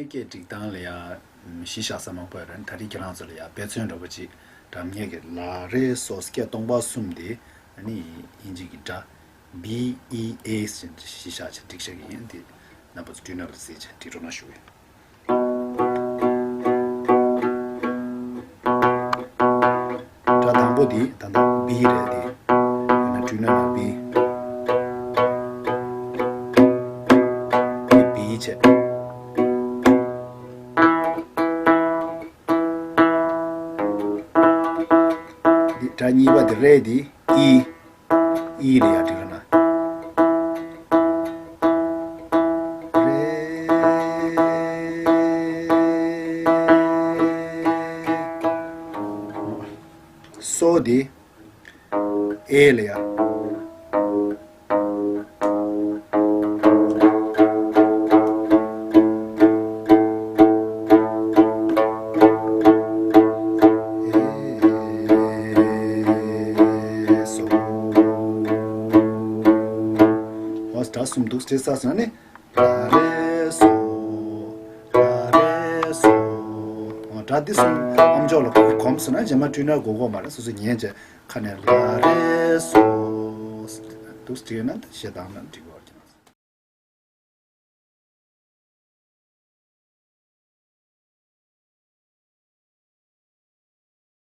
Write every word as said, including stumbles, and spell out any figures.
སྐད་སྒྲིག་སྟངས་ལ་ཡང་གཞི་བཞག་ས་མང་པོ་ཡོད་རེད། ད་རེས་ཁྱེད་རང་ཚོ་ལ་ཡང་དཔེ་མཚོན་འདྲ་པོ་ཅིག་སྒྲ་སྙན་གྱི་ལ་རེ་སོ་སྐད་སྟོང་པ་གསུམ་དེ་ཨ་ནི་དབྱིན་ཇི་གི་སྒྲ་B E A ཞེས་གཞི་བཞག་བྱས་སྒྲིག་བཞག་གི་ཡིན། དེ་རྣམ་པ་ཚོ་འཕྲུལ་སྣང་ལ་གཟིགས་བྱས་སྒྲིག་རོགས་གནང་ཞུ་གི་ཡིན། སྒྲ་དང་པོ་འདི་ད་ལྟ་B རེད་དེ། ཡང་ན་འཕྲུལ་སྣང་ནང་B། འདི་B བྱས། འདི་སྒྲ་གཉིས་པ་འདི་རེད་དེ། E། E ལ་ཡར་འགྲིག་ར་ན། རེད། སོ་འདི་ཨེ་ལ་ཡར། ཨེ་སོ། འོ་སྒྲ་གསུམ་འདུག་སེ་བྲིས་ཚར་སོང་ན་ནི། ལ་རེ་སོ། ལ་རེ་སོ། འོ་སྒྲ་འདི་གསུམ་ཨམ་ཅོག་ལ་གོམས་སོང་ན་རྗེས་མ་འཕྲུལ་སྣང་དགོས་ཀྱི་མ་རེད། སོ་སོ་ཉན་བྱས་ཁ་ནས་ལ་རེ་སོ། འདུག་སེ་བྲིས་ན་ཞེ་སྡང་ན་འགྲིག